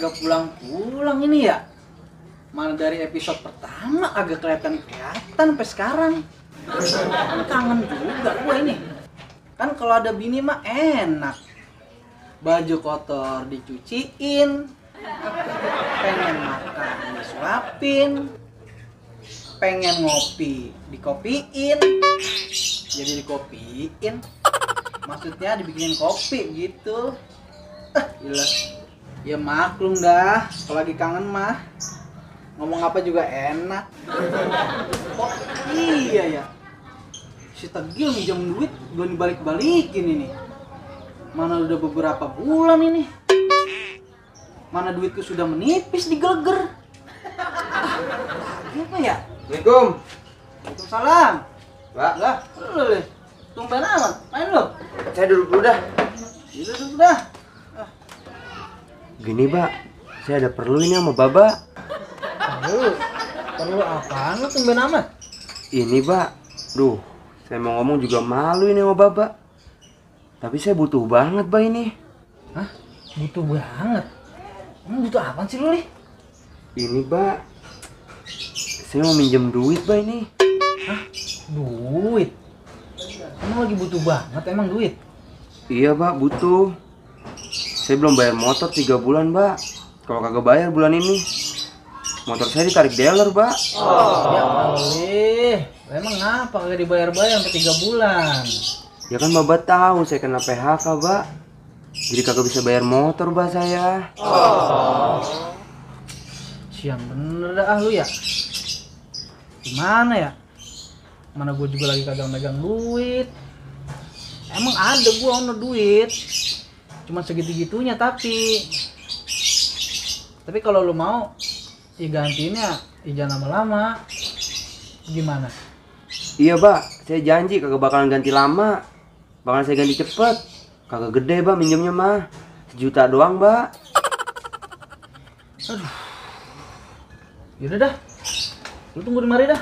kagak pulang-pulang ini ya? Mana dari episode pertama agak kelihatan sampai sekarang. Kan kangen juga gua ini. Kan kalau ada bini mah enak. Baju kotor dicuciin, pengen makan disuapin, pengen ngopi dikopiin, jadi dikopiin. Maksudnya dibikinin kopi gitu. Gila. Ya maklum dah, kalau lagi kangen mah ngomong apa juga enak. Oh iya ya, si Tegil minjam duit belum dibalik-balikin ini. Mana udah beberapa bulan ini. Mana duitku sudah menipis di Geleger. Apa ya? Assalamualaikum. Waalaikumsalam. Pak. Lah, lu tumben amat. Main lu. Saya duduk dulu dah. Duduk dah. Gini, Pak. Saya ada perlu ini sama Baba. Perlu apaan lu tumben amat? Ini, Pak. Duh, saya mau ngomong juga malu ini sama Baba. Tapi saya butuh banget, Pak, ini. Hah? Butuh banget? Emang butuh apaan sih lu nih? Ini, Pak. Saya mau minjem duit, Pak, ini. Hah? Duit? Emang lagi butuh banget emang duit? Iya, Pak, butuh. Saya belum bayar motor 3 bulan, Pak. Kalau kagak bayar bulan ini, motor saya ditarik dealer, Pak. Ya boleh. Emang ngapa kagak dibayar-bayar sampai 3 bulan? Ya kan Bapak tahu saya kena PHK, Pak. Jadi kagak bisa bayar motor, Pak, saya. Siang bener dah lu ya. Gimana ya? Mana gue juga lagi kagak megang duit. Emang ada gue ono duit. Cuma segitu-gitunya tapi kalau lu mau ya gantiinnya ya jangan lama-lama. Gimana? Iya, Pak, saya janji kagak bakalan ganti lama. Bakalan saya ganti cepet. Kagak gede, Pak, minjemnya mah 1 juta doang, Pak. Aduh. Yaudah dah. Lu tunggu di mari dah.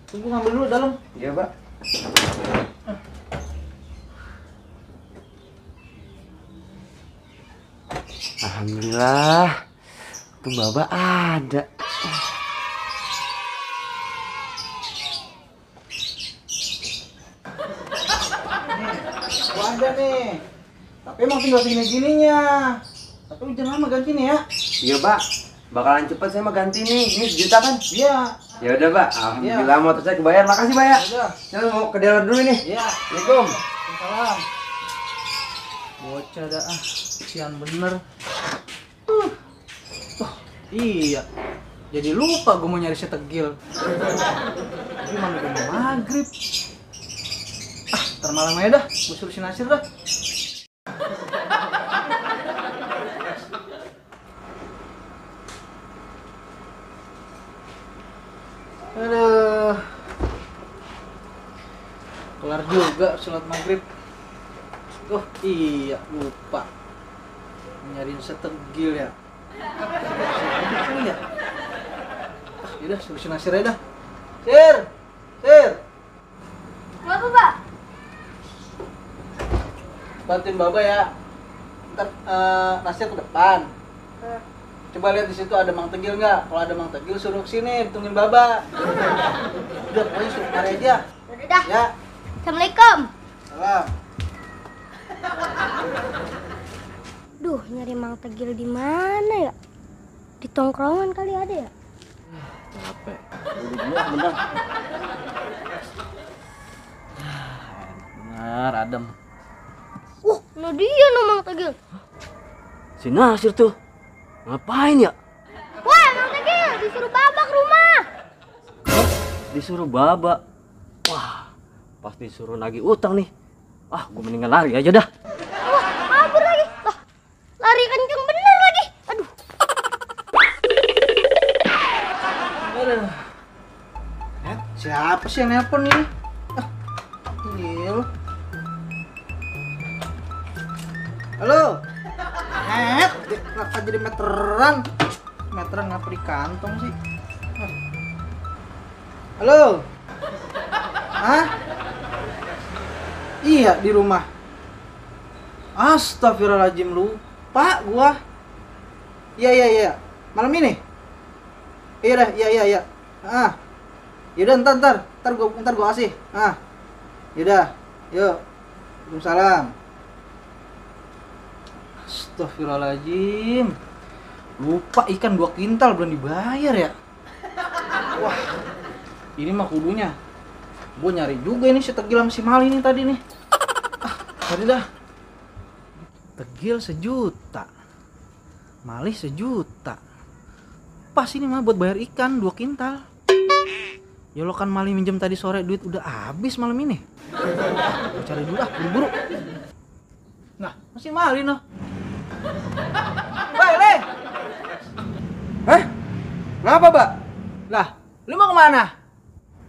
Tunggu ngambil dulu dalam. Iya, Pak. Alhamdulillah. Tuh Baba ada. Gua ada nih. Tapi emang tinggal gini-gininya. Tapi lu jangan lama ganti nih ya. Iya, Pak. Bakalan cepet saya mah ganti nih. Ini 1 juta kan? Iya. Ya udah, Pak. Alhamdulillah motor saya kebayar. Makasih, Pak ya. Udah. Saya mau ke dealer dulu nih. Iya. Assalamualaikum. Salam. Bocah dah kesian bener. Iya. Jadi lupa gue mau nyari si Tegil. Gimana udah mau maghrib? Ntar malam aja dah. Gue suruh si Nasir dah. Aduh. Kelar juga sholat maghrib. Oh iya, lupa nyariin si Tegil ya. Yaudah, suruh si Nasir aja dah. Sir! Kenapa, Pak? Bantuin Baba ya. Ntar Nasir ke depan. Coba lihat di situ ada Mang Tegil nggak? Kalau ada Mang Tegil suruh kesini, ditungguin Baba. Udah, pokoknya suruh mari aja. Udah dah. Ya. Assalamualaikum. Salam. Duh, nyari Mang Tegil di mana ya? Di tongkrongan kali ada ya? Capek. Udah bener. Benar, adem. Nah dia no Mang Tegil. Si Nasir tuh. Ngapain ya? Wah, Mang Tegil disuruh Baba ke rumah. Disuruh Baba. Wah, pas disuruh nagih utang nih. Gue mendingan lari aja dah. Wah, kabur lagi. Lah, lari kenceng bener lagi. Aduh. Siapa sih yang nelpon ini? Gil. Halo. Kenapa jadi meteran? Meteran ngapa di kantong sih? Halo. Hah? Iya, di rumah. Astagfirullahaladzim, lupa gua. Iya iya iya. Malam ini? Iya dah, iya iya iya. Ah. Yaudah ntar gua kasih. Ah. Yaudah. Yuk. Waalaikumsalam. Astagfirullahaladzim. Lupa ikan 2 kintal belum dibayar ya. Wah. Ini mah kudunya gua nyari juga ini si Tegil sama si Mali ini tadi nih. Ah, tadi dah. Tegil 1 juta. Mali 1 juta. Pas ini mah buat bayar ikan 2 kintal. Ya lo kan Mali minjem tadi sore duit udah habis malam ini. Gua cari dulu buru-buru. Nah, masih Mali noh. Woi, Le. Hah? Kenapa, Mbak? Lah, lu mau kemana?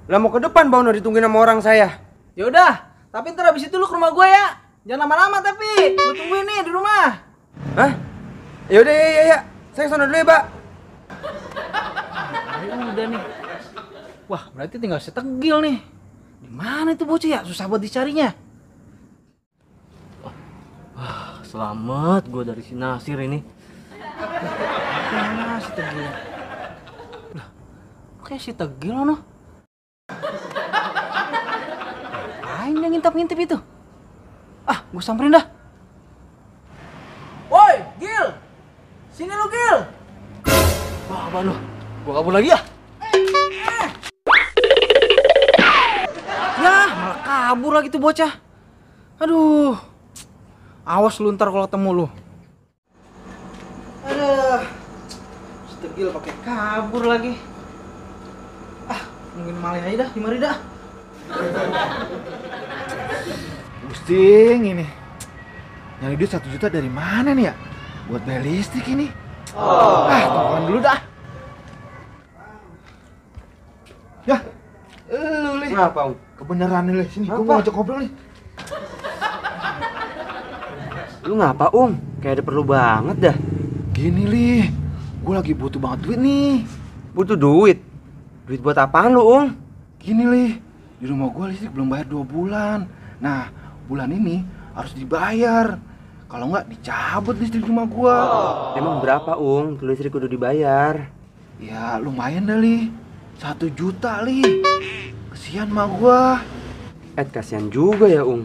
Lah mau ke depan, Bang, udah ditungguin sama orang saya. Ya udah, tapi ntar abis itu lu ke rumah gue ya. Jangan lama-lama tapi, gue tungguin nih di rumah. Hah? Yaudah, ya. Saya kesana dulu ya, Pak. Udah nih. Wah, berarti tinggal si Tegil nih. Di mana itu bocah ya? Susah buat dicarinya. Selamat gue dari si Nasir ini. Mana si Tegil? Lah, kayak si Tegil noh. Ngapain dia ngintip-ngintip itu? Ah, gue samperin dah. Woi, Gil! Sini lu, Gil! Wah, apaan lu? Gue kabur lagi ya? Ya, malah kabur lagi tuh bocah. Aduh. Awas lu ntar kalau ketemu lu. Aduh. Si Tegil pakai kabur lagi. Ah, mungkin malih aja dah, dimari dah. Pusing ini. Nyari duit 1 juta dari mana nih ya? Buat bayar listrik ini. Tungguan dulu dah. Ya, lu Lih. Kenapa, Om? Kebenaran nih Lih. Sini, gua Apa? mau ngajak ngobrol nih. Lu ngapa, Om? Kayak ada perlu banget dah. Gini Lih, gua lagi butuh banget duit nih. Butuh duit? Duit buat apaan lu, Om? Gini Lih, di rumah gua listrik belum bayar 2 bulan. Nah, bulan ini harus dibayar. Kalau nggak dicabut listrik rumah gua. Emang berapa, Om? Tuh listrik udah dibayar. Ya, lumayan dah Lih. 1 juta Lih. Kesian mah gua. Kasihan juga ya, Ung.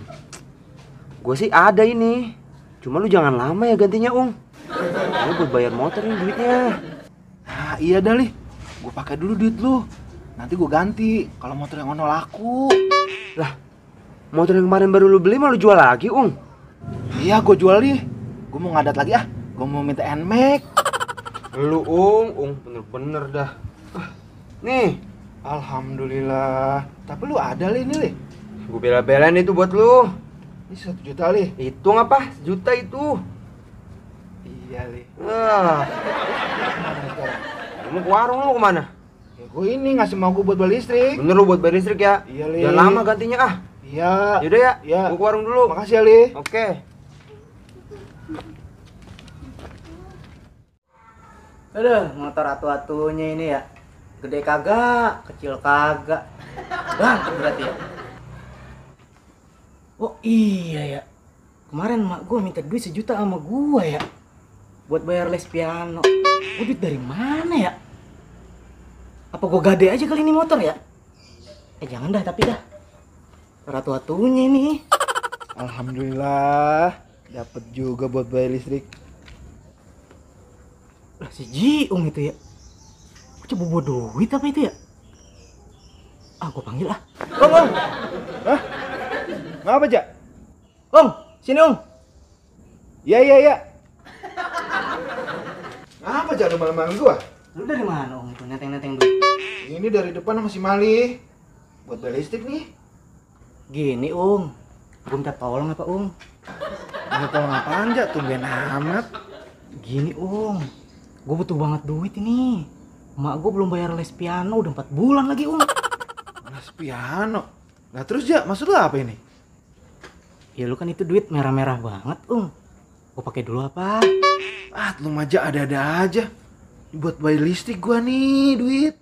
Gue sih ada ini. Cuma lu jangan lama ya gantinya, Ung. Lu buat bayar motor nih duitnya. Nah, iya dah Lih. Gua pakai dulu duit lu. Nanti gua ganti kalau motor yang ono laku. Lah, motor yang kemarin baru lu beli mau lu jual lagi, Ung? Iya, gua jual Lih. Gua mau ngadat lagi ah. Gua mau minta NMAX. Lu, Ung, bener-bener dah. Nih, Alhamdulillah. Tapi lu ada Lih ini Lih. gue bela-belain itu buat lu. Ini 1 juta Lih. Hitung apa? 1 juta itu. Iya Lih. Ah, Mana sekarang? lu mau ke warung lu kemana? Ya gua ini ngasih mau gua buat bayar listrik. Bener lu buat bayar listrik ya? Iya, Li. Jangan lama gantinya ah. Iya. Yaudah ya, Iya. gua ke warung dulu. Makasih ya Lih. Oke. Aduh, motor atu-atunya ini ya. Gede kagak, kecil kagak. Bang, berarti ya. Oh iya ya. Kemarin mak gue minta duit 1 juta sama gue ya. Buat bayar les piano. Gue duit dari mana ya? Apa gue gade aja kali ini motor ya? Jangan dah, tapi dah. Atu-atunya ini. Alhamdulillah. Dapat juga buat bayar listrik. Lah si Jiung itu ya. Coba bawa duit apa itu ya? Ah, gue panggil ah. Om. Hah? Ngapa, Jak? Om, sini Om. Iya. Ngapa, Jak, lu malam-malam gua? Lu dari mana Om itu neteng-neteng duit? Ini dari depan sama si Mali. Buat bayar listrik nih. Gini Om, gue minta tolong apa Om? Minta tolong apaan, Jak? Tumben amat. Gini Om, gue butuh banget duit ini. Mak gue belum bayar les piano udah 4 bulan lagi Om. Les piano. Nah terus, Jak, maksud lu apa ini? Ya lu kan itu duit merah-merah banget Om. Gue pakai dulu apa? Ah, lu aja ada-ada aja. Buat bayar listrik gua nih, duit.